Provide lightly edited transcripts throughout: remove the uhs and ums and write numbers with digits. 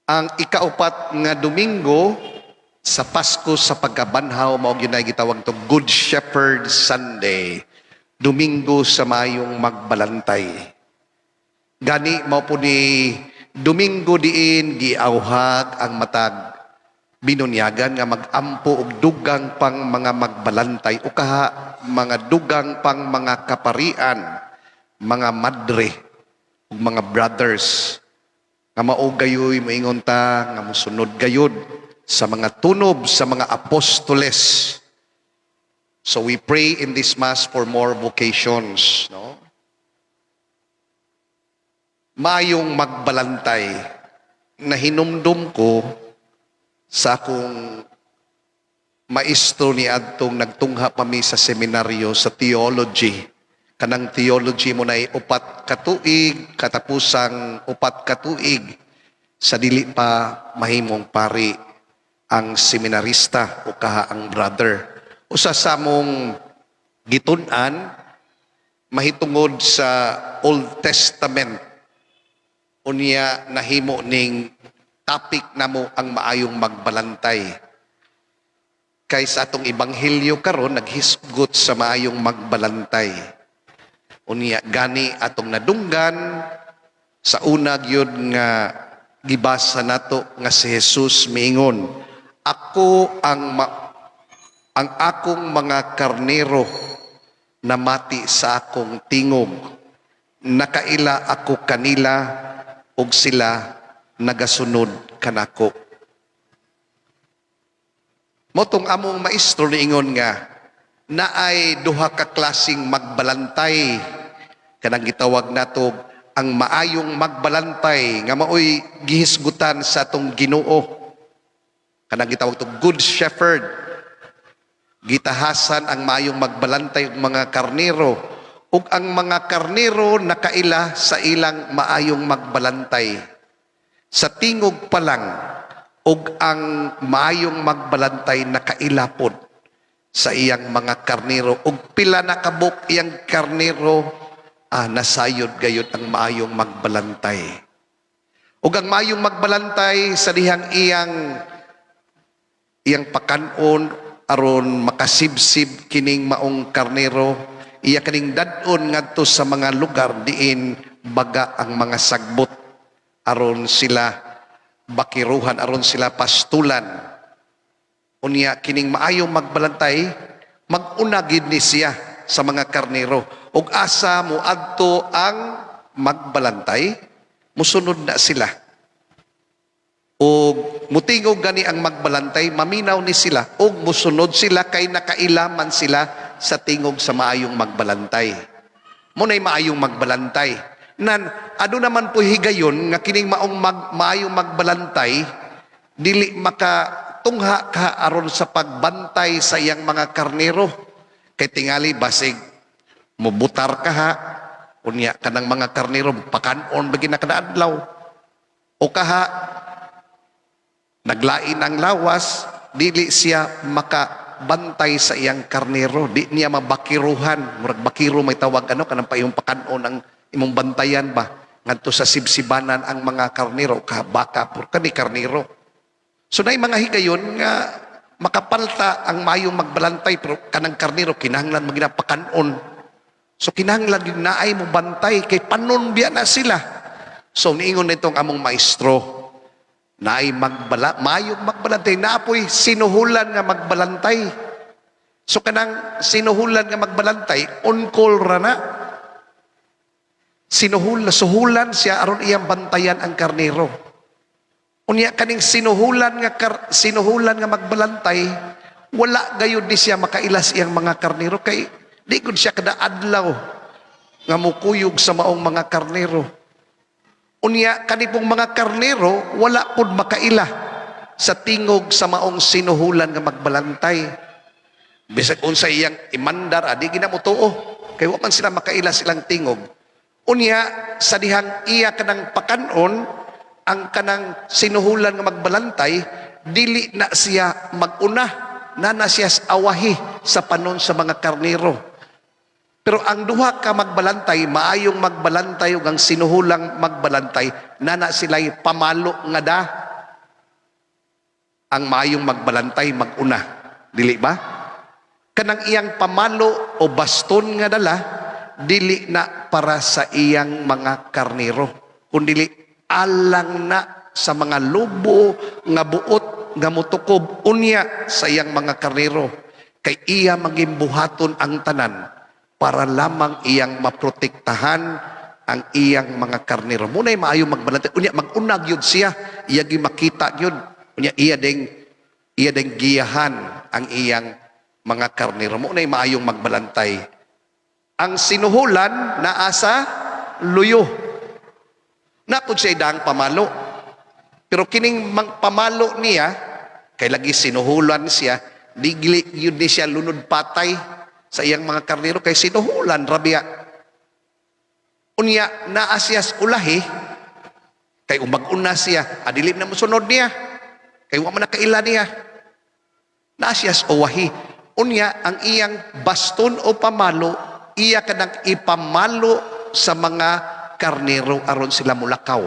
Ang ikaupat nga Domingo sa Pasko sa pagkabanhaw, mao gyud gitawag to Good Shepherd Sunday. Domingo sa mayong magbalantay. Gani mao po ni Domingo diin giawhag ang matag binunyagan nga mag-ampo og dugang pang mga magbalantay o kaha mga dugang pang mga kaparian, mga madre ug mga brothers nga mao gayoy moingon ta nga mosunod gayud sa mga tunob sa mga apostoles. So we pray in this Mass for more vocations, no? Mayong magbalantay, nahinumdum ko sa akong maestro ni adtong nagtungha pa mi sa seminaryo sa theology. Kanang theology mo na 4 ka tuig, katapusang 4 ka tuig sa dili pa mahimong pari ang seminarista o kaha ang brother. Usa sa among gitun-an mahitungod sa Old Testament, unya nahimo ning topic namo ang maayong magbalantay. Kay sa atong ebanghelyo karon naghisgot sa maayong magbalantay. Unya gani atong nadunggan sa una gyud nga gibasa nato nga si Jesus miingon, "Ako ang ang akong mga karnero namati sa akong tingog. Nakaila ako kanila ug sila nagasunod kanako." Motong among maestro niingon nga naay duha ka klaseng magbalantay, kanang gitawag nato ang maayong magbalantay nga maoy gihisgutan sa atong Ginoo, kanang gitawag to Good Shepherd. Gitahasan ang maayong magbalantay og mga karnero, ug ang mga karnero nakaila sa ilang maayong magbalantay sa tingog pa lang, ug ang maayong magbalantay nakaila pod sa iyang mga karnero, ug pila na kabuk iyang karnero, nasayod gayud ang maayong magbalantay. Ug ang maayong magbalantay, sa dihang iyang iyang pakanon aron makasibsib kining maong karnero, iya kaning dad-on ngadto sa mga lugar diin baga ang mga sagbot aron sila bakiruhan, aron sila pastulan. Unya kining maayong magbalantay, mag-una gid ni siya sa mga karnero, ug asa moadto ang magbalantay, musunod na sila. Ug mutingog gani ang magbalantay, maminaw ni sila ug musunod sila kay nakaila man sila sa tingog sa maayong magbalantay. Mo nay maayong magbalantay. Nan ano naman po higayon nga kining maayong magbalantay dili maka tungha ka aron sa pagbantay sa iyang mga karnero, kay tingali basig mubutar ka ha, unya kanang mga karnero pakanon bagi na kada adlaw, o kaha naglain ang lawas, dili siya makabantay sa iyang karnero, di niya mabakiruhan? Murag bakiro may tawag, ano, kanang pa imong pakanon ang imong bantayan ba ngadto sa sibsibanan ang mga karnero ka baka pur kani karnero. So nay mga higayon nga makapalta ang mayong magbalantay, pero kanang karnero kinahanglan maginapakanon. So kinahanglan gyud naay mo bantay kay panon biya na sila. So niingon nitong among maestro, naay maayong magbalantay, naapoy sinuhulan nga magbalantay. So kanang sinuhulan nga magbalantay, on call ra na. Suhulan siya aron iyang bantayan ang karnero. Unya kaning sinuhulan nga magbalantay, wala gayud ni siya makailas iyang mga karnero kay di gud siya kada adlaw nga mukuyog sa maong mga karnero. Unya kani pong mga karnero wala pud makaila sa tingog sa maong sinuhulan nga magbalantay. Bisag unsa iyang imandar, adi gina mo tuo kay wa man sila makaila silang tingog. Unya sa dihang iya kanang pakanon, ang kanang sinuhulan nga magbalantay dili na siya maguna, na siya sa awahi sa panon sa mga karnero. Pero ang duha ka magbalantay, maayong magbalantay ug ang sinuhulang magbalantay, nana sila'y pamalo nga da. Ang maayong magbalantay mag-una, dili ba? Kanang iyang pamalo o baston nga dala, dili na para sa iyang mga karnero, kundili alang na sa mga lobo nga buot nga mutukob unya sa iyang mga karnero, kay iya maging buhaton ang tanan para lamang iyang maprotektahan ang iyang mga karnero. Mao nay maayo magbalantay. Unya mag-una gyud siya, iya gyud makita gyud. Unya iya ding giyahan ang iyang mga karnero. Mao nay maayong magbalantay. Ang sinuhulan naa sa luyo. Naa pod siya daang pamalo. Pero kining mang pamalo niya, kay lagi sinuhulan siya, dili gyud ni siya lunod patay sa iyang mga karnero kay sinuhulan ra biya. Unya naa siya sa ulahi, kay umag-una siya, adili na mosunod niya. Kay wa man nakaila niya. Naa siya sa uwahi. Unya ang iyang baston o pamalo, iya kanang ipamalo sa mga karnero aron sila mulakaw.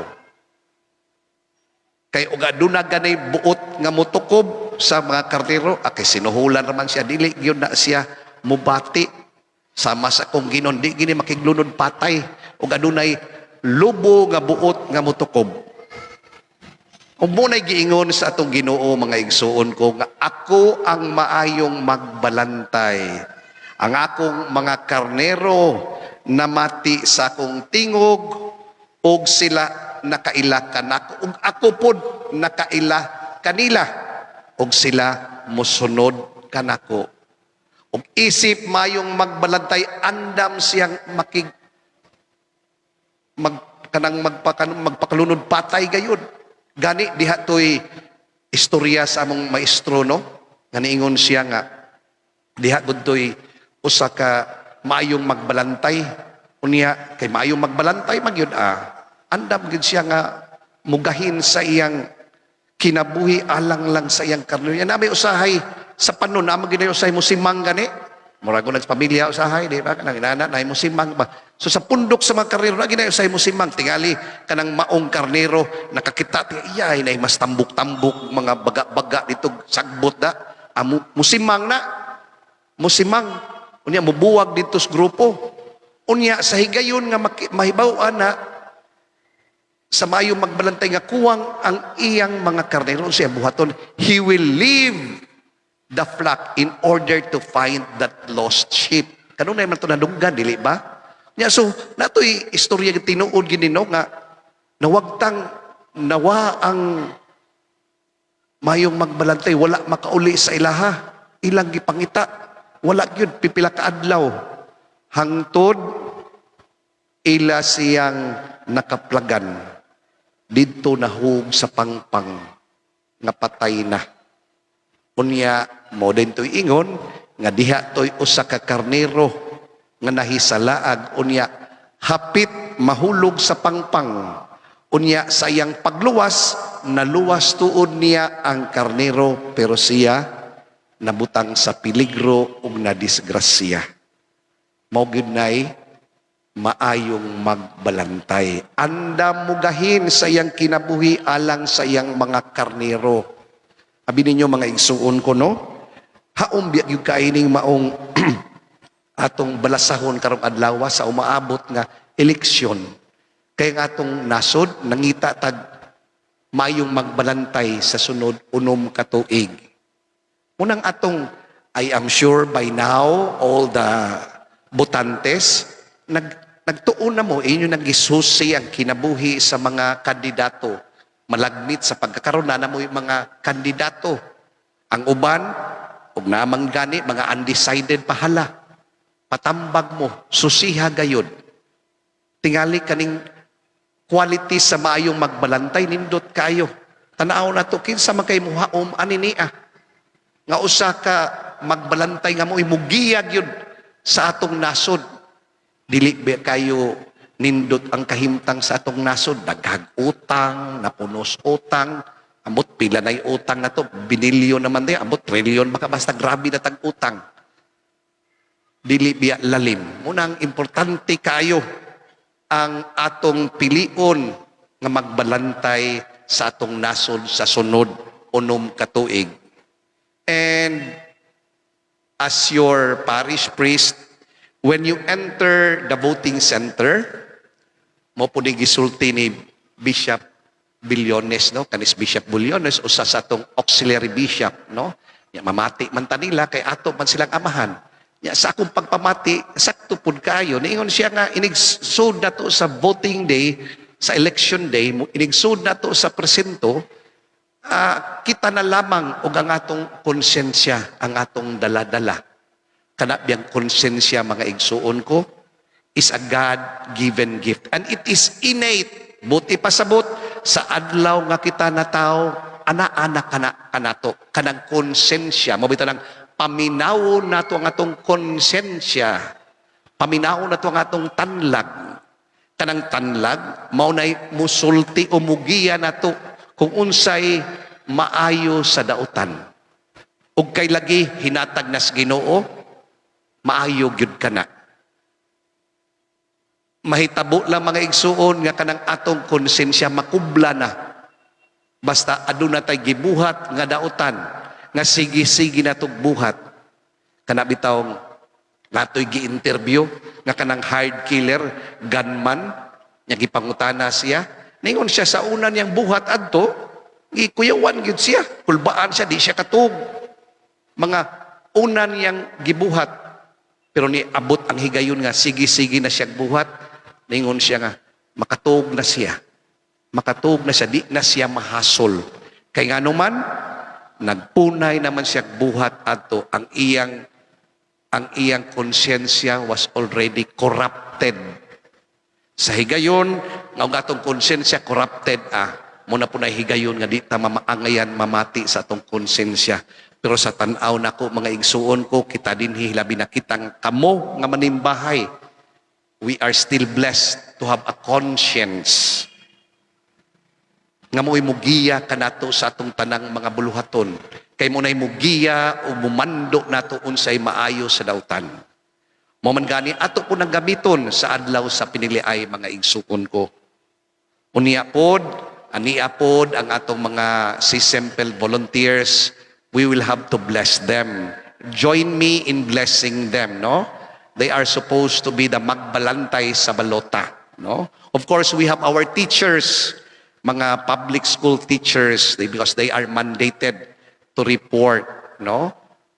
Kay og aduna ganay buot nga motukob sa mga karnero, ah, kay sinuhulan raman siya, dili gyud na siya mubati. Sama sa akong Ginoo, di gini makiglunod patay og adunay lobo nga buot nga motukob. Ug mao nay giingon sa atong Ginoo, mga igsuon ko, nga ako ang maayong magbalantay. Ang akong mga karnero namati sa akong tingog ug sila nakaila kanako ug ako pod nakaila kanila ug sila mosunod kanako. Ug isip mayong magbalantay, andam siyang makig mag kanang magpakalunod patay gayud. Gani diha toy istorya sa among maestro, no, nga niingon siya nga diha gud toy usa ka maayong magbalantay. Unya kay maayong magbalantay magyud, ah, andam gyud siya nga mugahin sa iyang kinabuhi alang lang sa iyang karnero. Yan na may usahay sa panon na gyud usahay mo simang gani. Murag ko pamilya usahay, di ba? Kanang inana na mo simang ba. So sa pundok sa mga karnero na ginay usahay mo simang, tingali kanang maong karnero nakakita ti iya ay mas tambok-tambok mga baga-baga dito sagbot da. Amo musimang na. Musimang unya mubuwag dito sa grupo. Unya sa higayon nga mahibaw-an na sa maayong magbalantay nga kuwang ang iyang mga karnero, siya buhaton, he will leave the flock in order to find that lost sheep. Kanunay man to nadunggan, dili ba? Nya so natoy istorya nga tinuod gini, no, nga nawagtang nawa ang mayong magbalantay, wala makauli sa ilaha, ilang gipangita, wala gyud pipila ka adlaw hangtod ila siyang nakaplagan didto nahug sa pangpang nga patay na. Unya mao din to'y ingon nga diha to'y usa ka karnero nga nahisalaag, unya hapit mahulog sa pangpang. Unya sa iyang pagluwas, naluwas tuod niya ang karnero, pero siya nabutang sa peligro ug nadisgrasya. Mao gyud nay maayong magbalantay. Andam mugahin sa iyang kinabuhi alang sa iyang mga karnero. Abi ninyo, mga igsuon ko, no? Haom biya gyud kaining maong atong balasahon karong adlaw sa umaabot nga eleksyon. Kay ang atong nasod nangita tag mayong magbalantay sa sunod 6 ka tuig. Unang atong, I am sure by now all the botantes nagtuon na mo, inyo nagisusi ang kinabuhi sa mga kandidato. Malagmit sa pagkakaroon na mo yung mga kandidato. Ang uban, ug namang gani, mga undecided pahala. Patambag mo, susiha gayod. Tingali kaning quality sa maayong magbalantay, nindot kayo. Tanaw na to, kinsa man kay muhaom ani niya? Nga usa ka magbalantay nga mo imugiyag yun sa atong nasod. Dili ba kayo nindot ang kahimtang sa atong nasod? Daghag utang, napunos utang, ambot pila na'y utang na to, binilyon naman di, ambot trilyon, baka basta grabe na tag utang. Dili biya lalim? Munang importante kayo ang atong pilion nga magbalantay sa atong nasod sa sunod 6 ka tuig. And as your parish priest, when you enter the voting center, mao po ni gisulti ni Bishop Billones, no? Kanis Bishop Billones, usa sa atong auxiliary bishop, no? Ya, mamati man ta nila kay ato man silang amahan. Ya, sa akong pagpamati, sakto pud kayo. Niingon siya nga inigsud na to sa voting day, sa election day, inigsud na to sa presinto, kita na lamang og ang atong konsensya, ang atong dala-dala. Kana biyang konsensya, mga igsuon ko, is a God-given gift. And it is innate. Buti pasabot, sa adlaw nga kita na tao, ana-ana kana kanato, kanang konsensya. Mao bitaw nang paminawon nato ang atong konsensya. Paminawon nato ang atong tanlag. Kanang tanlag, mao nay musulti o mugiya nato kung unsay maayo sa dautan. Ug kay lagi hinatag nas Ginoo, maayo gyud kana. Mahitabo lang, mga igsuon, nga kanang atong konsensya makubla na. Basta aduna tay gibuhat nga dautan nga sige-sige na buhat. Kana bitawng natoy gi-interview nga kanang hired killer, gunman, nga gipangutana siya. Ningon siya sa una niyang buhat adto, gikuyawan gyud siya, kulbaan siya, di siya katug. Mga una niyang gibuhat, pero ni abot ang higayon nga sige-sige na siya buhat, ningon siya nga makatug na siya. Makatug na siya, di na siya mahasol. Kay ngano man, nagpunay naman siya buhat adto, ang iyang konsensya was already corrupted. Sa higayon, nga ang atong konsensya corrupted, mao na po na higayon nga di ta mamaangayan mamati sa atong konsensya. Pero sa tan-aw nako, mga igsuon ko, kita dinhi, labi na kitang kamo nga manimbahay, we are still blessed to have a conscience nga mo'y mugiya kanato sa atong tanang mga buluhaton. Kay mao na'y mugiya o mumando nato unsay maayo sa dautan. Mao man gani ato po nang gamiton sa adlaw sa piniliay, mga igsuon ko. Unya pod, ania pod ang atong mga simple volunteers, we will have to bless them. Join me in blessing them, no? They are supposed to be the magbalantay sa balota, no? Of course, we have our teachers, mga public school teachers, because they are mandated to report, no?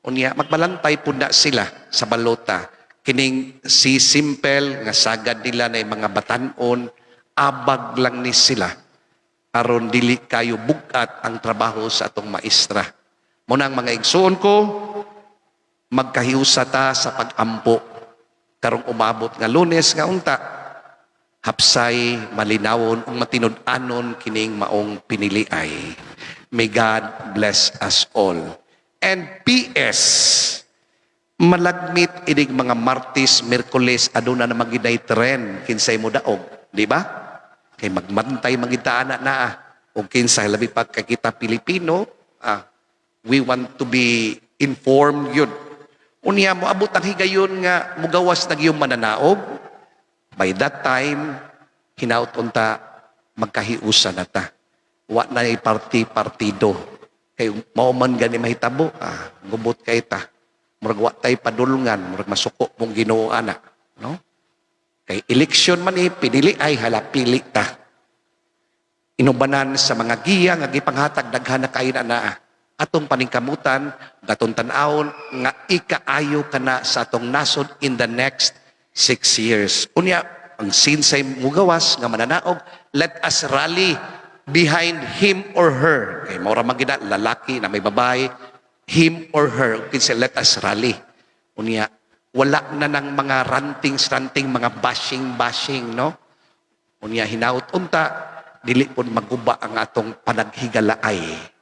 Unya, magbalantay po na sila sa balota. Kining si simple nga sagad nila na mga batanon, abag lang ni sila aron dili kayo bugat ang trabaho sa atong maestra. Mao nang, mga igsuon ko, magkahiusa ta sa pag-ampo karong umabot nga Lunes nga unta hapsay malinawon ug matinud-anon kining maong piniliay. May God bless us all. And PS, malagmit inig mga Martes, Miyerkules, aduna na magiday tren kinsay mo daog, di ba? Kay magmantay magita ana na. O kinsay labi pa kay kita Pilipino, we want to be informed yun. Unya mo abot ang higayon nga mugawas na gyud mananaog. By that time, hinaut unta magkahiusa na ta. Wa na parti-partido. Kay mao man gani mahitabo, gubot kay ta. Murag wa tay padulngan, murag masuko mong Ginoo ana, no? Kay eleksyon man eh, pinili ay hala pili ta. Inubanan sa mga giya nga gipanghatag, daghan na kayo na naa. Atong paningkamutan, atong tan-awon nga ikaayo kana sa atong nasod in the next 6 years. Unya, ang sinsay mugawas nga mananaog, let us rally behind him or her. Kay mao ra man gina, lalaki na may babae, him or her. Kinsa, let us rally. Unya, wala na ng mga ranting ranting, mga bashing bashing, no? Unya hinaut unta dili pud maguba ang atong panaghigalaay.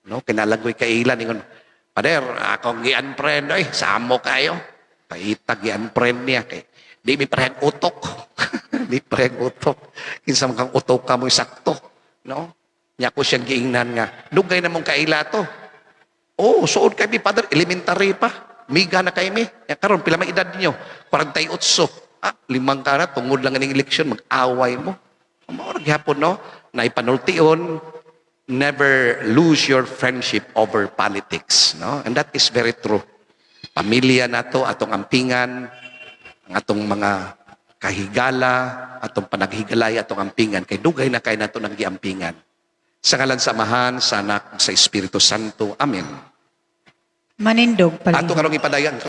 No, kinalagway kailan ingon, "Pader, akong gi-unfriend oy, samo kayo." Paitag gi-unfriend niya kay di mi parehang utok. Di parehang utok. Kinsa man kang utok ka mo sakto, no? Nya ko siyang giingnan nga, "Dugay na mong kaila to." "Oh, suod kay mi, Father, elementary pa. Miga na kay mi." "Ya karon pila may edad niyo?" "48." "Ah, limang kana tungod lang ining eleksyon mag-away mo." Mao ra gihapon, no? Naipanultion Never lose your friendship over politics," no? And that is very true. Pamilya nato atong ampingan, ang atong mga kahigala, atong panaghigalay atong ampingan kay dugay na kay nato nang giampingan. Sa ngalan sa Amahan, sa Anak, sa Espiritu Santo. Amen. Manindog Ato palihog. karong ipadayon.